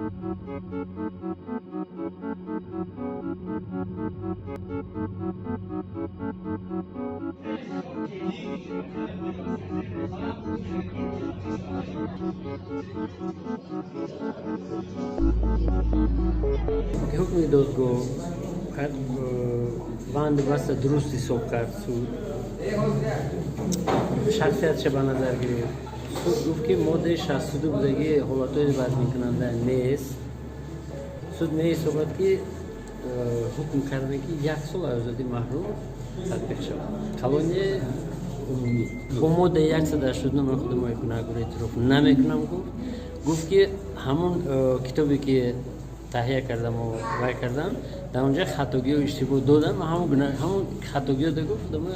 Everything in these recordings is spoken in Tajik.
Ҳукми додгоҳ банду баста дуруст ҳисоб кард. Суд шахсиятша ба назар гирифт. Суд гуфт, ки моддаи 62 будагии ҳолатҳои вазминкунанда нест. Суд меҳисобад, ки ҳукм карда, ки як сол аз озодӣ маҳрум татбиқ шавад, колонияи умумӣ. Бо моддаи 189 ман худамои гунаҳгор эътироф намекунам, гуфт. Гуфт, ки ҳамон китобе, ки таҳия кардаму вай кардам, дар онҷа хатогиҳо, иштибоҳ додам ва ҳамон хатогиҳо да, гуфт, худама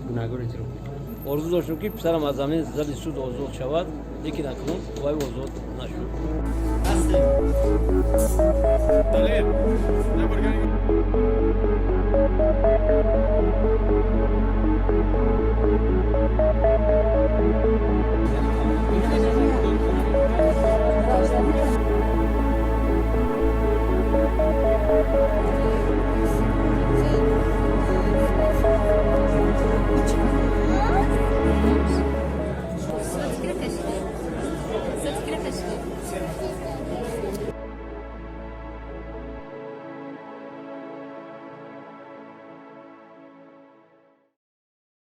гунаҳгор эътироф мекунам. Орзу доштем, ки писарам аз ҳамин зали суд озод шавад, лекин акнун вай озод нашуд. Далер.